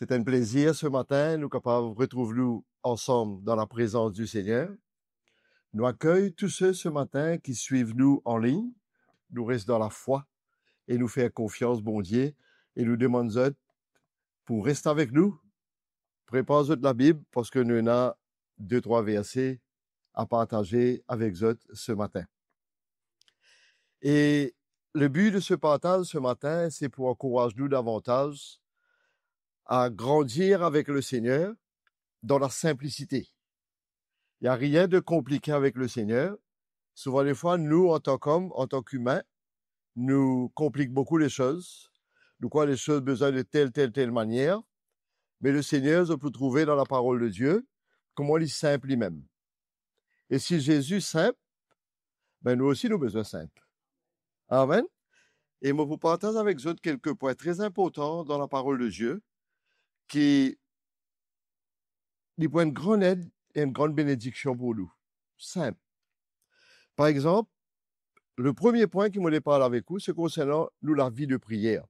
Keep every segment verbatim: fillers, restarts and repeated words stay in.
C'est un plaisir ce matin, nou kapav retrouv nou ansam dan laprezans di Segner. Nou akey tou se, se matin ki swiv nou an lign. Nou res dan lafwa e nou fer konfians Bondie e nou demann zot pou res avek nou. Prepar zot Labib, parski nou ena de, trwa verse a partaze avek zot se matin. E le bi de se partaz se matin, se pou ankouraz nou davantaz a grandir avek le Segner dan lasinplisite. Il y a rien de compliqué avec le Seigneur. Souvan defwa, nou, antan ki om, antan ki imin, nou konplik boukou lesoz. Nou krwar lesoz bizin de tel, tel, tel manier. Me le Segner, zot pou trouve dan laparol de Die, kouma li sinp limem. E si Zezi sinp, be nou osi nou bizin sinp. Amen. E mo pou partaz avek zot kelke pwin tre inportan dan laparol de Die, ki li pou enn gran ed e enn gran benediksion pou nou. Sinp. Par exanp, le premie pwin ki mo le parl avek ou, se konsernan nou lavi de priyer,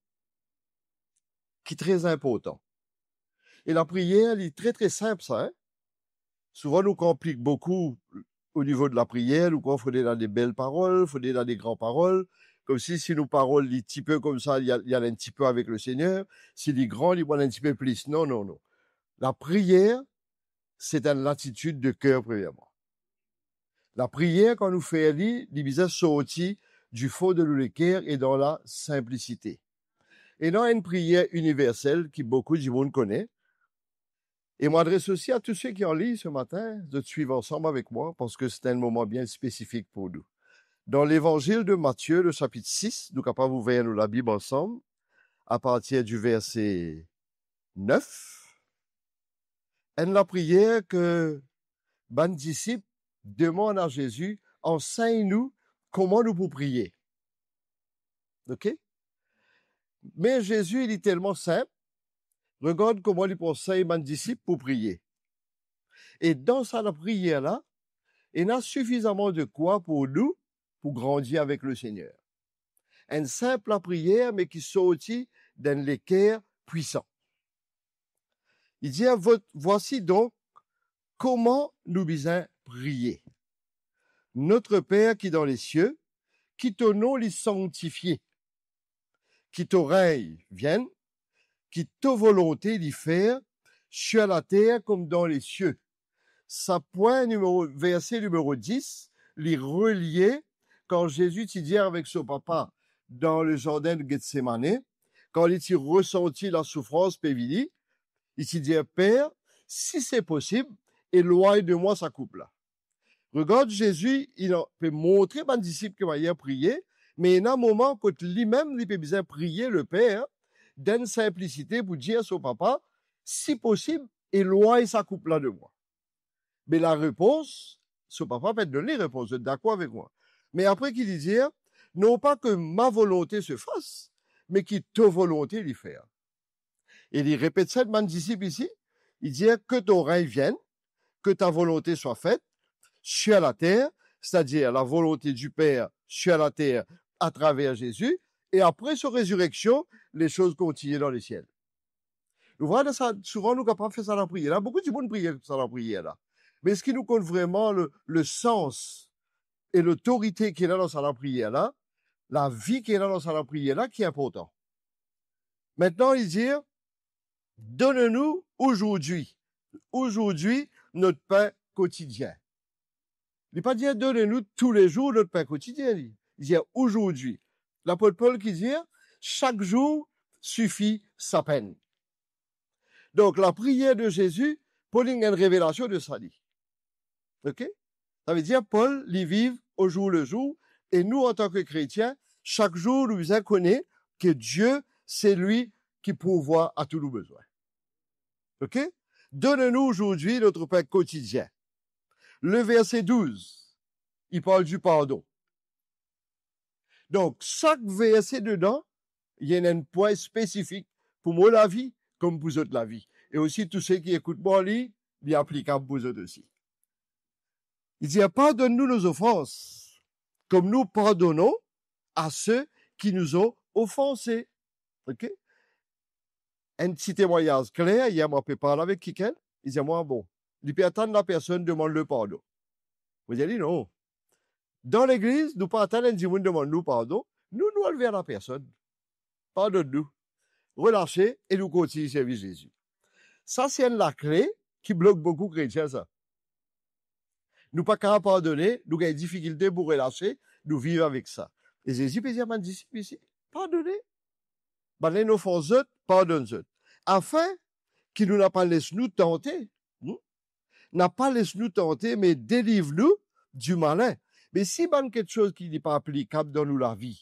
ki tre inportan. E lapriyer, li tre, tre sinp sa, hein? Souvan nou konplik boukou o nivo de lapriyer, nou krwar fode ena de bel parol, fode ena de gran parol, koumsi si nou parol li tipe koumsa, li al, li al enn tipe avek le Segner, si li gran, li pou al enn tipe plis. Non, non, non. Lapriyer, se enn latitid de ker, premierman. Lapriyer, kan nou fer li, li bizin sorti di fon de nou leker e dan lasinplisite. Ena enn priyer iniversel ki boukou dimoun kone, e mo adres osi a tou se ki an lign se matin, zot swiv ansam avek mwa, parski se enn moman bien spesifik pou nou. Dan Levanzil de Matie, le sapit sis, nou kapav ouver nou Labib ansam, a partir di verse nef, enn lapriyer ki bann disip demann a Zezi, ansegn nou kouma nou pou priye. Ok? Me Zezi, li telman sinp, regard kouma li pou ansegn bann disip pou priye. E dan sa lapriyer la, ena sifizaman de kwa pou nou, pou grandir avek le Segner. Enn sinp lapriyer, me ki sorti d'enn leker pwisan. Li dir, vo-, vwasi donk kouma nou bizin priye. Notre Père qui dans les cieux, ki to nom li sanktifie, ki to regn vienn, ki to volonte li fer sur la terre comme dans les cieux. Sa pwin nimero, verse nimero dis, li relie kan Zezi ti dir avek so Papa dan le zardin de Getsemane, kan li ti resanti lasoufrans pe vini, li ti dir, "Per, si se posib, elwagn de mwa sa koup la." Regard, Zezi, li pe montre bann disip ki manier priye, me ena moman kot limem li pe bizin priye Leper, dan sinplisite pou dir so Papa, "Si posib, elwagn sa koup la de mwa." Me larepons, so Papa pe donn li repons, zot dakor avek mwa. Me apre ki li dir, "Non pas que ma volonté se fasse, mais que ta volonté li fer." E li repet sa bann disip isi, li dir, "Que ton règne vienne, que ta volonté soit faite sur la terre", c'est-à-dire la volonté du Père sur la terre à travers Jésus, et après son résurrection, les choses continuent dans le ciel. Nou vwar dan sa, souvan nou kapav fer sa lapriyer la, boukou dimoun priye sa lapriyer la. Me eski nou konn vreman le, le sans e lotorite ki ena dan sa lapriyer la, lavi ki ena dan sa lapriyer la ki inportan? Aster, li dir, "Donne-nous aujourd'hui, aujourd'hui notre pain quotidien." Li pa dir, "Donne-nous tous les jours notre pain quotidien", li. Li dir, "Aujourd'hui." Lapot Pol ki dir, "Chaque jour suffit sa peine." Donk, lapriyer de Zezi, Pol inn gagn revelasion de sa li. Ok? Savedir, Pol, li viv au jour le jour, e nou, antan ki kretien, chak zour, nou bizin kone ki Die, se li ki pourvwa a tou nou bezwin. Ok? "Donne-nous aujourd'hui notre pain quotidien." Le verset douze, il parle du pardon. Donk, sak verse dedan, li ena enn pwin spesifik pou mo lavi, kom pou zot lavi. E osi, tou seki ekout mwa li, li aplikab pou zot osi. Li dir, "Pardonne-nous nos offenses, comme nous pardonnons à ceux qui nous ont offensés." Ok? enn ti temwagnaz kler, yer mo pe parl avek kikenn, li dir mwa, bon, li pe atann lapersonn demann li pardon. Mo dir li, non. Dan legliz, nou pa atann enn dimoun demann nou pardon, nou, nou al ver lapersonn. Pardonn nou. Relase e nou kontign servi Zezi. Sa se enn lakle ki blok boukou kretien, sa. Nou pa kapav pardone, nou gagn difikilte pou relase, nou viv avek sa. E Zezi pe dir bann disip isi, pardone. Bann la inn ofans zot, pardonn zot. Afin ki nou napa les nou tante, hmm? Napa les nou tante, me deliv nou di malin. Me si bann kiksoz ki li pa aplikab dan nou lavi,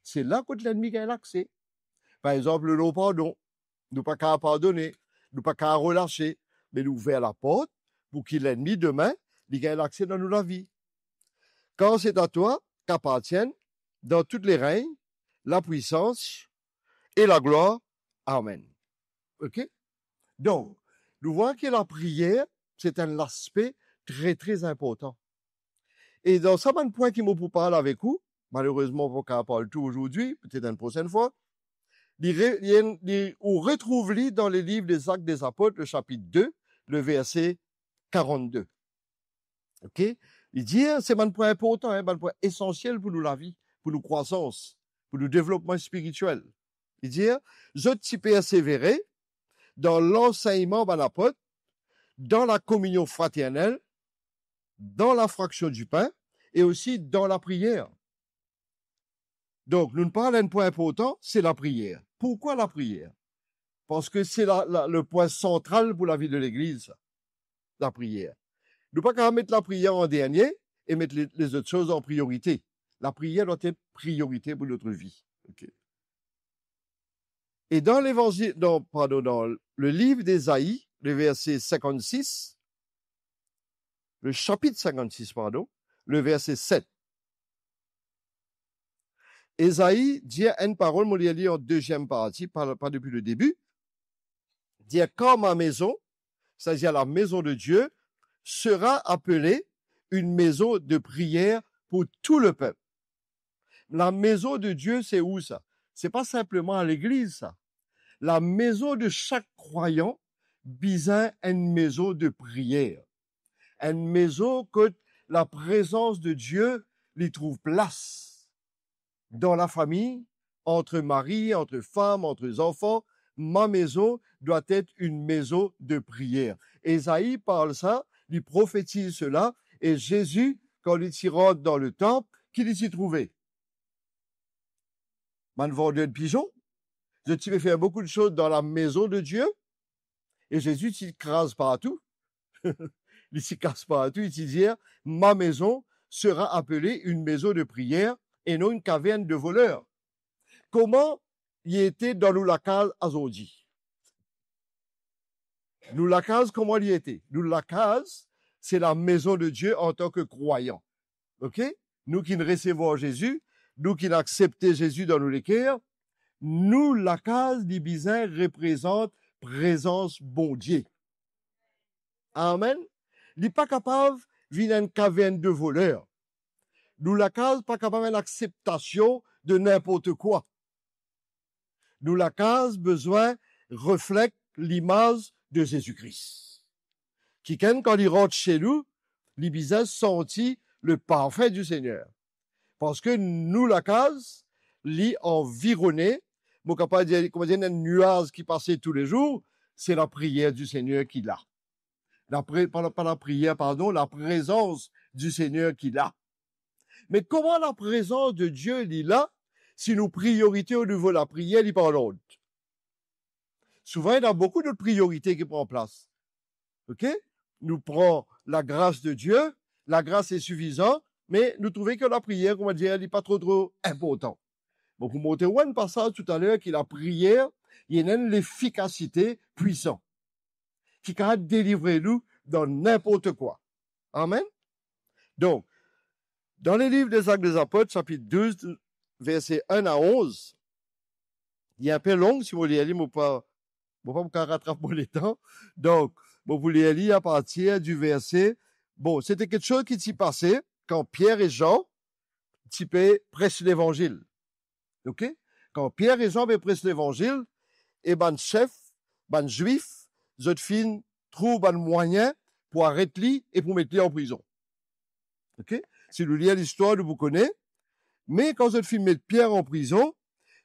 se la kot lennmi gagn lakse. Par exanp, le non-pardon, nou pa kapav pardone, nou pa kapav relase, me nou ouver laport pou ki lennmi demin, li gagn lakse dan nou lavi. Car c'est à toi qu'appartiennent dans toutes les règnes, la puissance et la gloire. Amen. Ok? Donk, nou vwar ki lapriyer, se enn laspe tre, tre inportan. E dan sa bann pwin ki mo pou parl avek ou, malerezman, mo pa kapav parl tou azordi, petet enn prosenn fwa, li re-, li enn, li, ou retrouv li dan le liv des Actes des Apôtres, le chapitre deux, le verset quarante-deux. Ok? Li dir, se bann pwin inportan, hein, bann pwin esansiel pou nou lavi, pou nou krwasans, pou nou devlopman spiritiel. Li dir, zot ti persevere dan lansegnman bann apot, dan lakominion fraternel, dan lafraksion dipin e osi dan lapriyer. Donk, nou parl enn pwin inportan, se lapriyer. Pourkwa lapriyer? Parski se la, la, le pwin santral pou lavi de legliz, sa. Lapriyer. Nou pa kapav met lapriyer an dernie e met le, lezot soz an priorite. Lapriyer dwa et priorite pou nou vi. Ok. E dan Levanzil, dan, pardon, dan le liv Ezai, le verse sinkannsis, le chapitre cinquante-six, pardon, le verset sept. Ezai dir enn parol, mo lir li an deziem parti, pa, pa depi le debi. Dir, car ma maison, c'est-à-dire la maison de Dieu, sera appelée une maison de prière pour tout le peuple. La maison de Dieu, se ou sa? Se pa sinpleman legliz, sa. La maison de chaque croyant bizin enn maison de prière. Enn maison kot laprezans de Dieu li trouv plas. Dan lafami, ant mari, ant fam, ant zanfan, ma maison doit être une maison de prière. Ezai parl sa, li profetiz sela, e Zezi, kan li ti rant dan le tanp, ki li ti trouve? Bann vander pizon, zot ti pe fer boukou de soz dan la maison de Dieu, e Zezi ti kraz partou. Li ti kas partou, li ti dir, ma maison sera appelée une maison de prière et non une caverne de voleurs. Kouma li ete dan nou lakaz azordi? Nou lakaz, kouma li ete? Nou lakaz, se la maison de Dieu antan ke krwayan. Ok? Nou ki'nn resevwar Zezi, nou ki'nn aksepte Zezi dan nou leker, nou lakaz li bizin reprezant prezans Bondie. Amen. Li pa kapav vinn enn kavern de voler. Nou lakaz pa kapav enn akseptasion de ninport kwa. Nou lakaz bizin reflekt limaz de Zezi Kri. Kikenn, kan li rant se nou, li bizin santi le parfum du Seigneur. Parski nou lakaz, li anvirone, mo kapav dir, kouma dir, enn nwaz ki pase toulezour, se lapriyer du Seigneur ki la. Lapre-, pa la, pa lapriyer, pardon, laprezans du Seigneur ki la. Me kouma laprezans de Dieu li la, si nou priorite o nivo lapriyer, li pa an lord? Souvan, ena boukou dot priorite ki pran plas. Ok? Nou pran lagras de Dieu, lagras se sifizan, me nou trouve ki lapriyer, kouma dir, li pa tro, tro inportan. Bon, pou montre ou enn pasaz toutaler ki lapriyer, li ena enn lefikasite pwisan, ki kapav delivre nou dan ninport kwa. Amen. Donk, dan le liv Dezak Dezapot, sapit douz, verse enn a onz, li inpe long, si mo lir li, mo pa, mo pa pou kapav ratrap mo letan. Donk, mo pou lir li apartir di verse, bon, se te kiksoz ki ti pase kan Pier e Zan ti pe pres levanzil. Ok? Kan Pier e Zan pe pres levanzil, e bann sef bann Zwif, zot finn trouv bann mwayin pou aret li e pou met li an prizon. Ok? Si nou lir listwar, nou pou kone. Me kan zot finn met Pier an prizon,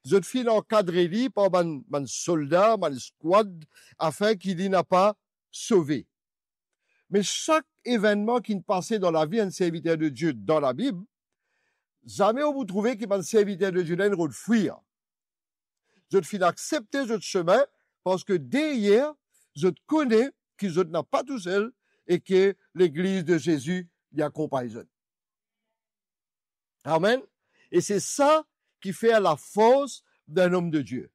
zot finn ankadre li par bann, bann solda, bann eskwad, afin ki li napa sove. Me sak evennman ki pase dan lavi enn serviter de Die dan Labib, zame ou pou trouve ki bann serviter de Die la inn rod frir. Zot finn aksepte zot sime, parski deryer, zot kone ki zot napa tousel e ki Legliz de Zezi, li akonpagn zot. Amen. E se sa ki fer lafors d'un homme de Dieu.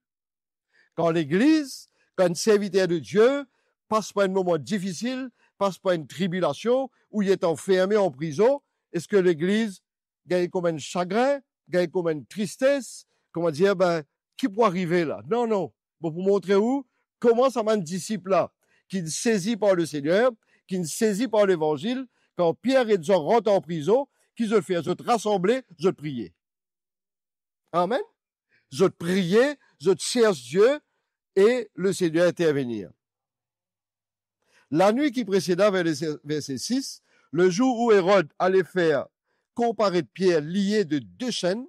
Kan legliz, kan enn serviter de Die pas par enn moman difisil, pas par enn tribilasion, ou li et anferme an prizon, eski legliz gagn kouma enn sagrin, gagn kouma enn tristes, kouma dir, be, ki pou arive la? Non, non. Mo pou montre ou kouma sa bann disip la, ki sezi par Lesegner, ki sezi par Levanzil, kan Pier e Zan rant an prizon, ki zot fer? Zot rasanble, zot priye. Amen. Zot priye, zot sers Die, e Lesegner intervenir. Lanwit ki presede, ver le se-, verse sis, lezour ou Erod ale fer konparet Pier, lie de de senn,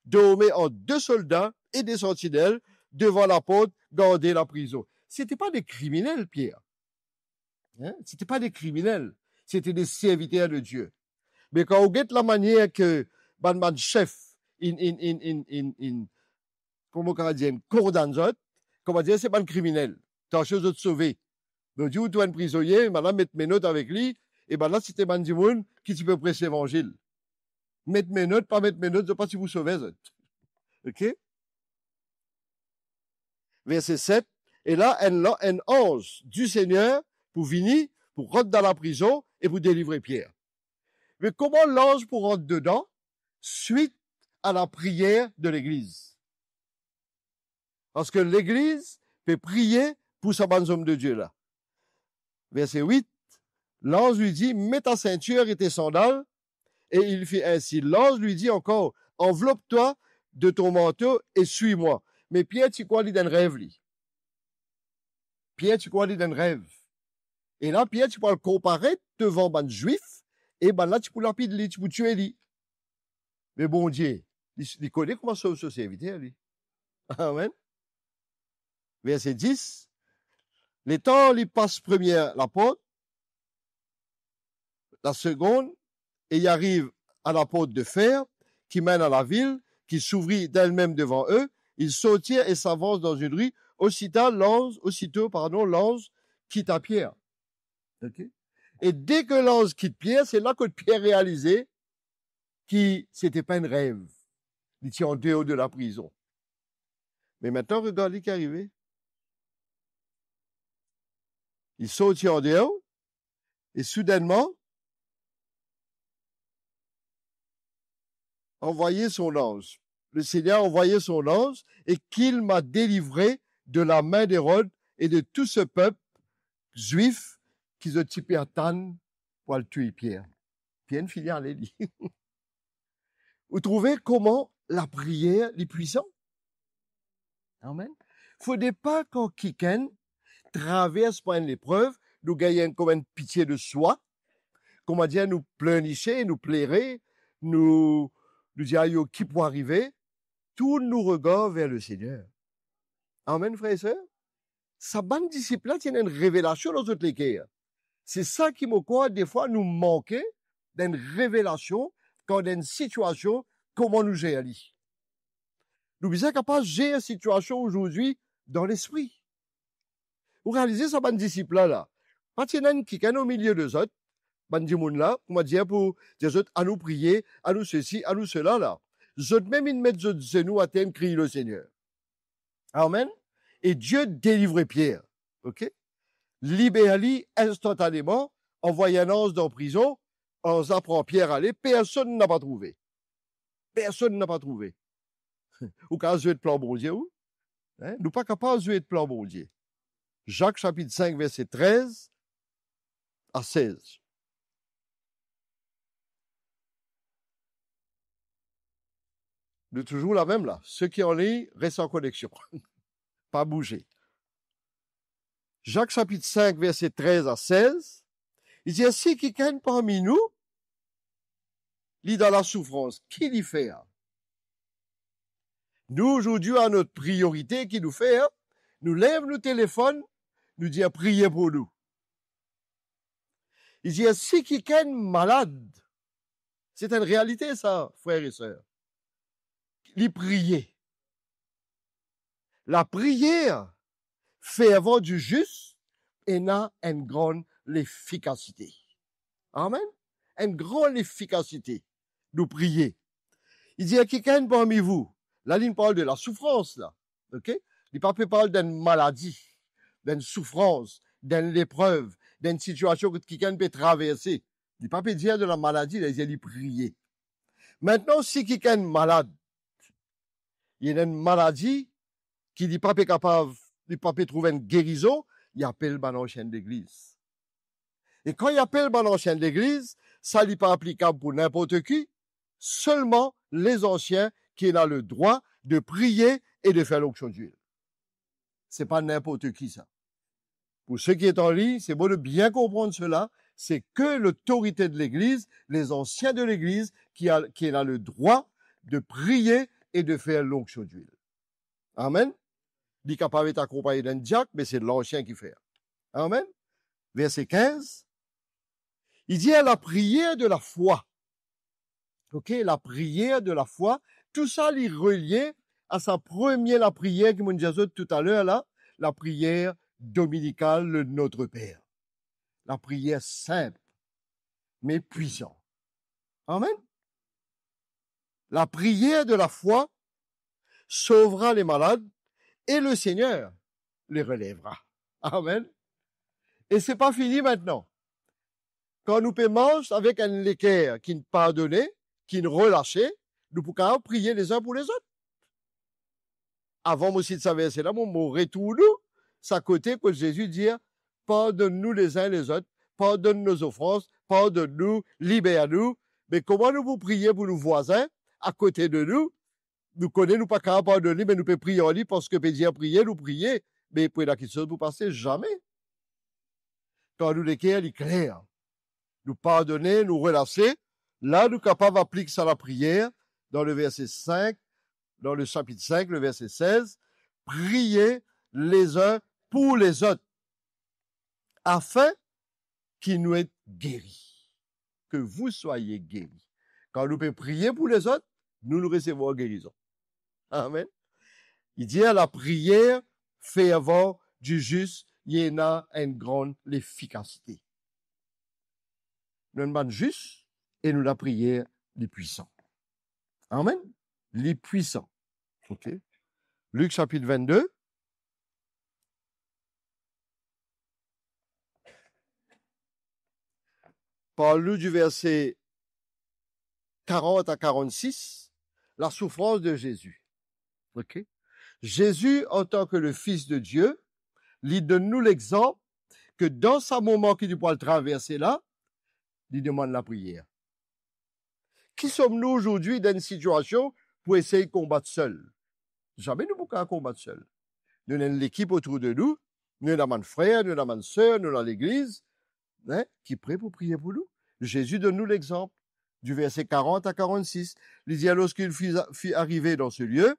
dormi ant de solda e de santinel devan laport garde laprizon. Sete pa de kriminel, Pier. Hein? Sete pa de kriminel. Sete de serviter de Die. Me kan ou get lamanier ki bann, bann sef inn, inn, inn, inn, inn, inn, kouma ou kapav dir, inn kondann zot, kouma dir, se bann kriminel. Tansion zot sove. Zot dir ou trouv enn prizonie, bann la met menot avek li, e bann la sete bann dimoun ki ti pe pres Levanzil. Met menot, pa met menot, zot pa ti pou sove zot. Ok? Verse set, e la, enn la, enn anz di Segner pou vini, pou rant dan laprizon e pou delivre Pier. Me kouma lanz pou rant dedan? Swit a lapriyer de legliz. Parski legliz pe priye pou sa bann zom de Die la. Verse wit, lanz li dir, met ta sintir e te sandal, e il fit ainsi. Lanz li dir ankor, anvlop twa de ton manto e swi mwa. Me Pier ti krwar li dan enn rev li. Pier ti krwar li dan enn rev. E la, Pier ti pou al konparet devan bann Zwif, e bann la ti pou lapid li, ti pou tue li. Me Bondie, li, li kone kouma sov so serviter li. Amen. Verse dis, letan li pas premie laport, la segonn, e li ariv a laport de fer ki menn a lavil, ki souvri d'elle-même devant eux, ils sortirent et s'avancent dans une rue. Aussitôt, l'ange, aussitôt, pardon, l'ange quitta Pierre. Ok? E deki lanz kit Pier, se la kot Pier realize ki sete pa enn rev. Li ti andeor de laprizon. Me aster, regarde li ki arive. Li sorti andeor, e soudennman, envoyer son anz. Le Seigneur a envoyé son ange et qu'il m'a délivré de la main d'Hérode et de tout ce peuple juif ki zot ti pe atann pou al touy Pier. Pier inn fini ale li. Ou trouve kouma lapriyer li pwisan? Amen. Fode pa kan kikenn travers par enn leprev, nou gagn enn, kouma enn pitie de swa, kouma dir nou plenise, nou plere, nou, nou dir, "Ayo, ki pou arive?" Tourn nou regar ver le Seigneur. Amen, frer e ser. Sa bann disip la ti ena enn revelasion dan zot leker. Se sa ki mo krwar defwa nou manke, dan enn revelasion, kan dan enn sitiasion, kouma nou zer li. Nou bizin kapav zer sitiasion azordi dan lespri. Ou realize sa bann disip la, la, pa ti ena enn kikenn omilie de zot, bann dimoun la, kouma dir, pou dir zot, "Anou priye, anou sesi, anou sela," la. Zot mem inn met zot zenou ater, inn kriy le Seigneur. Amen. E Die delivre Pier. Ok? Liber li instantaneman, anvway enn anz dan prizon, anz la pran Pier ale, personn napa trouve. Personn napa trouve. Ou kapav zwe plan Bondie, ou? Hein? Nou pa kapav zwe plan Bondie. Zak sapit sink, verse trez a sez. Nou touzour lamem la. Seki anlign, res an koneksion. Pa bouze. Zak sapit sink, verse trez a sez, li dir, si kikenn parmi nou, li dan lasoufrans, ki li fer? Nou, zordi, a not priorite ki nou fer, nou lev nou telefonn, nou dir, priye pou nou. Li dir, si kikenn malad, se enn realite sa, frer e ser. Li priye. Lapriyer fervan di zis ena enn gran lefikasite. Amen. Enn gran lefikasite. Nou priye. Li dir, kikenn parmi vou, la li parl de lasoufrans la. Ok? Li pa pe parl d'enn maladi, d'enn soufrans, d'enn leprev, d'enn sitiasion ki kikenn pe traverse. Li pa pe dir de lamaladi, li dir li priye. Aster, si kikenn malad, li ena enn maladi ki li pa pe kapav, li pa pe trouv enn gerizon, li apel bann ansien legliz. E kan li apel bann ansien legliz, sa li pa aplikab pou ninport ki, selman lezansien ki ena ledrwa de priye e de fer lonksion diel. Se pa ninport ki sa. Pour ceux qui est en ligne, c'est bon de bien comprendre cela, c'est que l'autorité de l'Église, les anciens de l'Église, qui a, qui a le droit de prier et de faire l'onction d'huile. Amen. Li kapav et akonpagn d'enn diak, me se lansien ki fer. Amen. Verse kinz, li dir lapriyer de lafwa. Ok, lapriyer de lafwa, tou sa li relie a sa premie lapriyer ki mo dir zot toutaler la, lapriyer dominikal, le Notre Père. Lapriyer sinp, me pwisan. Amen. Lapriyer de lafwa sovra le malad e le Segner le relevra. Amen. E se pa fini aster. Kan nou pe mars avek enn leker ki'nn pardone, ki'nn relase, nou pou kapav priye lezin pou lezot. Avan mo sit sa verse la, mo, mo retourn nou sa kote kot Zezi dir, pardonn nou lezin lezot, pardonn nou zofrans, pardonn nou, liber nou. Me kouma nou pou priye pou nou vwazin akote de nou? Nou kone nou pa kapav pardonn li, me nou pe priye ar li parski pe dir priye, nou priye, me pou ena kiksoz pou pase? Zame. Kan nou leker li kler, nou pardone, nou relase, la nou kapav aplik sa lapriyer dan le verse sink, dan le sapit sink, le verse sez, priye lezin pou lezot, afin ki nou et geri. Que vous soyez guéris. Kan nou pe priye pou lezot, nou, nou resevwar gerizon. Amen. Li dir lapriyer fervan di zis, li ena enn gran lefikasite. Nou enn bann zis e nou lapriyer li pwisan. Amen. Li pwisan. Ok. Lik sapit vennde. Parl nou di verse karant a karannsis, lasoufrans de Zezi. Ok? Zezi, antan ki le Fis de Die, li donn nou lexanp ki dan sa moman ki li pou al traverse la, li demann lapriyer. Ki som nou zordi dan enn sitiasion pou esey konbat sel? Zame nou pou kapav konbat sel. Nou ena enn lekip otour de nou, nou ena bann frer, nou ena bann ser, nou ena legliz, hein, ki pre pou priye pou nou. Zezi donn nou lexanp, di verse karant a karannsis. Li dir, lorsqu'il fut, fut arrivé dans ce lieu,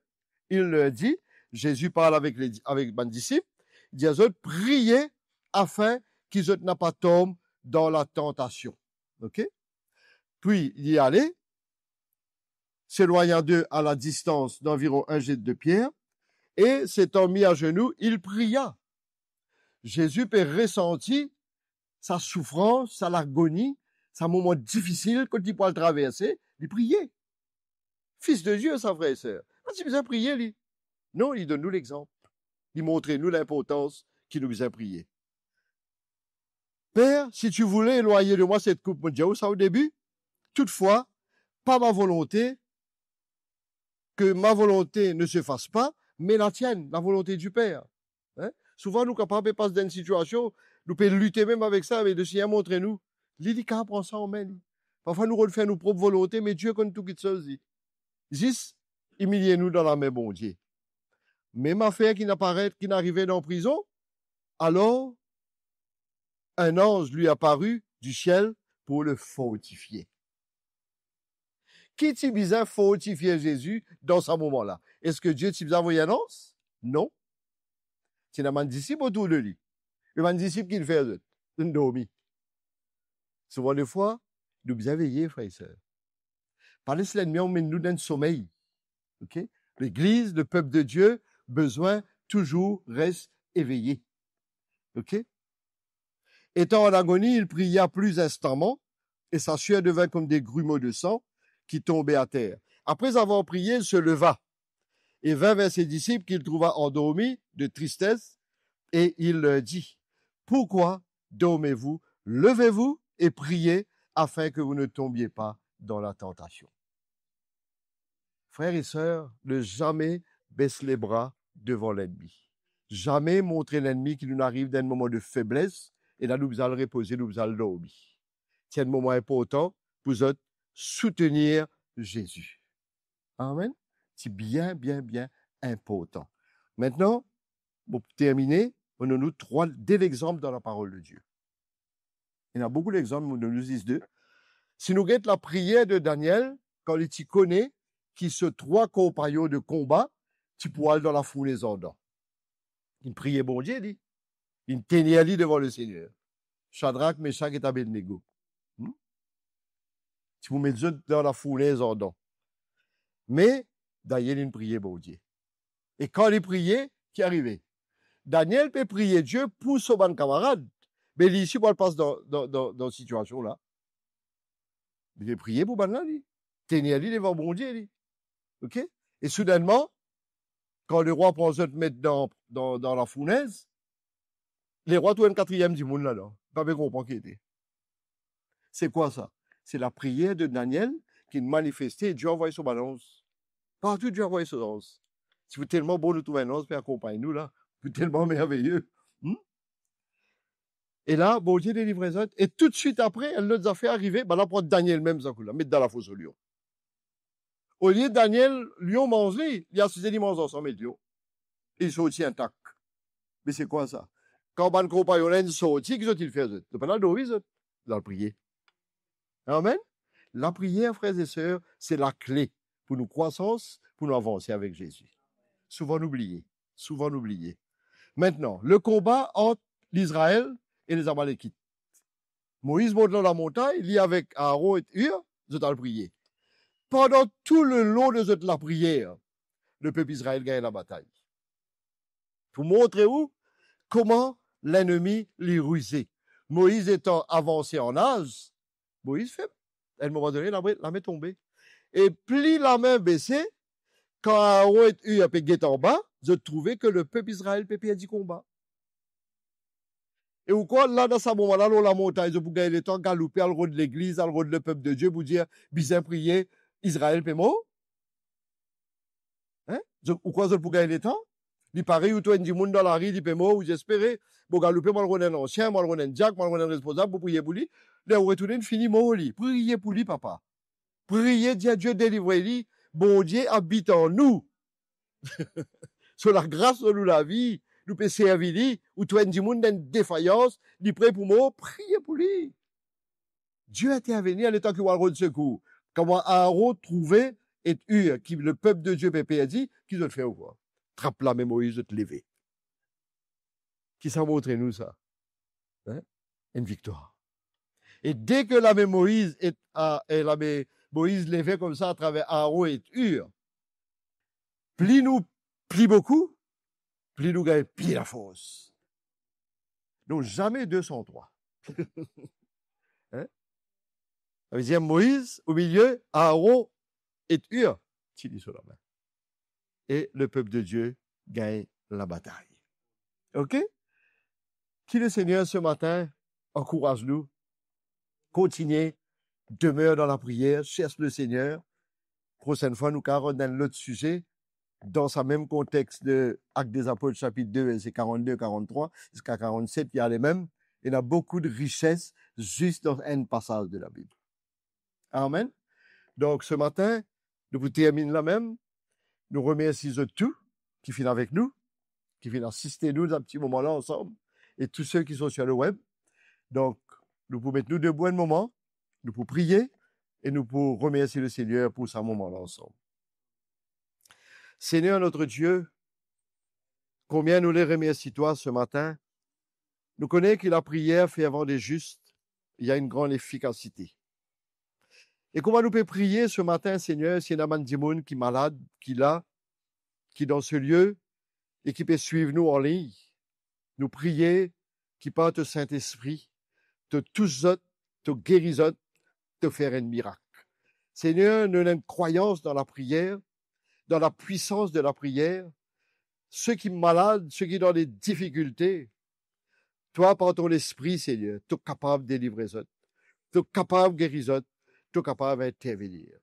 il leur dit, Zezi parl avek le, avek bann disip, li dir zot, priye afin ki zot napa tonm dan latantasion. Ok? Puis il y allait, s'éloigna d'eux à la distance d'environ un geste de pierre, et s'étant mis à genoux, il pria. Zezi pe resanti sa soufrans, sa lagoni, sa moman difisil kot li pou al traverse, li priye. Fis de Die, sa, frer e ser. Pa ti bizin priye, li. Non, li donn nou lexanp. Li montre nou linportans ki nou bizin priye. Père, si tu voulais éloigner de moi cette coupe, mo dir ou sa o debi, toutefois, pas ma volonté, que ma volonté ne se fasse pas, mais la tienne, la volonté du Père. Hein? Souvan nou kapav pe pas dan enn sitiasion, nou pe lite mem avek sa, me Lesegner montre nou, li, li kapav pran sa an me li. Parfwa nou rod fer nou prop volonte, me Die konn tou kiksoz li. Zis imilie nou dan lame Bondie. Mem afer ki'nn aparet, ki'nn arive dan prizon, Alors, un ange lui apparut du ciel pour le fortifier. Ki ti bizin fortifie Zezi dan sa moman la? Eski Die ti bizin avoy enn anz? Non. Ti ena bann disip otour de li. E bann disip, ki li fer zot? Zot dormi. Souvan defwa, nou bizin veye, frer e ser. Pa les lennmi amenn nou dan somey. Ok? Legliz, lepep de Die, bizin touzour res eveye. Ok? Étant en agonie, il pria plus instamment, et sa sueur devint comme des grumeaux de sang qui tombaient à terre. Après avoir prié, il se leva et vint vers ses disciples qu'il trouva endormis de tristesse, et il leur dit : « Pourquoi dormez-vous ? Levez-vous et priez afin que vous ne tombiez pas dans la tentation. » Frer e ser, ne zame bes lebra devan lennmi. Zame montre lennmi ki nou ariv dan enn moman de febles, e la nou bizin al repoze, nou bizin al dormi. Ti enn moman inportan pou zot soutenir Zezi. Amen. Ti bien, bien, bien inportan. Aster, pou termine, mo donn nou trwa, de lexanp dan laparol de Die. Ena boukou lexanp, mo donn nou zis de. Si nou get lapriyer de Daniel, kan li ti kone ki so trwa konpagnon de konba ti pou al dan lafournes ardan, li priye Bondie, li. Li tenir li devan Lesegner. Sadrak, Mesak ek Abednego. Hmm? Ti pou met zot dan lafournes ardan. Me Daniel inn priye Bondie. E kan li priye, ki arive? Daniel pe priye Die pou so bann kamarad, me li osi pou al pas dan, dan, dan, dan sitiasion la. Li pe priye pou bann la, li. Tenir li devan Bondie, li. Ok? E soudennman, kan lerwa pran zot met dan, dan, dan lafournes, lerwa trouv enn katriem dimoun ladan. Pa pe konpran ki ete. Se kwa sa? Se lapriyer de Daniel ki manifeste, Bondie avoy so bann anz. Partou Bondie avoy so anz. Ti pou telman bon nou trouv enn anz pe akonpagn nou la. Pou telman merveye. Hmm? E la, Bondie delivre zot. E toutswit apre, enn lot zafer arive, bann la pran Daniel mem sa kou la, met dan lafos lion. Olie Daniel, lion manz li, li asize, li manz ansam ek lion. E li sorti intak. Me se kwa sa? Kan bann konpagnon la inn sorti, ki zot inn fer zot? Zot pa al dormi, zot. Zot al priye. Amen. Lapriyer, frer e ser, se lakle pou nou krwasans, pou nou avanse avek Zezi. Souvan nou bliye. Souvan nou bliye. Aster, le konba ant Lizrael e Lezamalekit. Moiz mont lor lamontagn, li avek Aaron ek Hur, zot al priye. Pandan tou lelong de zot lapriyer, lepep Izrael gagn labatay. Pou montre ou kouma lennmi li rize. Moiz letan avanse an az, Moiz feb. Enn moman done, lame, lame tonbe. E pli lame bese, kan Aaron ek Hur pe get anba, zot trouve ki lepep Izrael pe perdi konba. E ou krwar la, dan sa moman la, lor lamontagn, zot pou gagn letan galoupe, al rod legliz, al rod lepep de Die pou dir, bizin priye, Izrael pe mor? Hein? Zot, ou krwar zot pou gagn letan? Li parey ou trouv enn dimoun dan lari, li pe mor, ou espere, bon, galoupe, mo al rod enn ansien, mo al rod enn diak, mo al rod enn responsab pou priye pou li. Ler ou retourne, fini mor li. Priye pou li, papa. Priye, dir a Die delivre li. Bondie abit an nou. So lagras dan nou lavi, nou pe servi li, ou trouv enn dimoun dan enn defayans, li pre pou mor, priye pou li. Die intervenir letan ki ou al rod sekour. Kouma Aaron trouve ek Hur ki lepep de Die pe perdi, ki zot fer ou krwar? Trap lame Moiz, zot leve. Ki sa montre nou sa? Hein? Enn viktwar. E deki lame Moiz e, a, e lame Moiz leve koumsa atraver Aaron ek Hur, pli nou, pli boukou, pli nou gagn pli lafors. Donk, zame de san trwa. Hein? Savedir Moiz omilie, Aaron ek Hur tini so lame. E lepep de Die gagn labatay. Ok? Ki Lesegner se matin ankouraz nou, kontigne, demer dan lapriyer, sers Lesegner. Prosenn fwa, nou kapav rant dan lot size, dan sa mem kontex de Actes des Apôtres, chapitre deux, verset quarante-deux, quarante-trois, ziska quarante-sept, ki ale mem, ena boukou de rises zis dan enn pasaz de Labib. Amen. Donk, se matin, nou pou terminn la mem. Nou remersi zot tou ki finn avek nou, ki finn asiste nou dan ti moman la ansam. et tous ceux qui sont sur le web. Donc, nou pou met nou debout enn moman, nou pou priye e nou pou remersie le Seigneur pour sa moman la ansanm. Seigneur notre Dieu, combien nous les remercions toi ce matin. Nou kone ki lapriyer fervan de zis, il y a une grande efficacité. E kouma nou pe priye ce matin, Seigneur, si ena bann dimoun ki malad, ki la, ki dan se lie e ki pe swiv nou an lign, nou priye ki par to Sintespri, to tous zot, to geri zot, to fer enn mirak. Seigneur, nou ena enn krwayans dan lapriyer, dan lapwisans de lapriyer. Seki malad, seki dan de difikilte, twa, par to Lespri, Seigneur, to kapav delivre zot, to kapav geri zot, to kapav intervenir.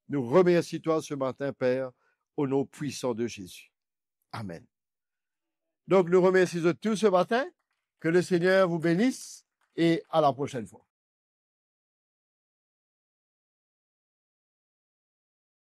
Nou remersie twa ce matin, Père, au nom puissant de Jésus. Amen. Donc, nous remercions tous ce matin. Que le Seigneur vous bénisse et à la prochaine fois.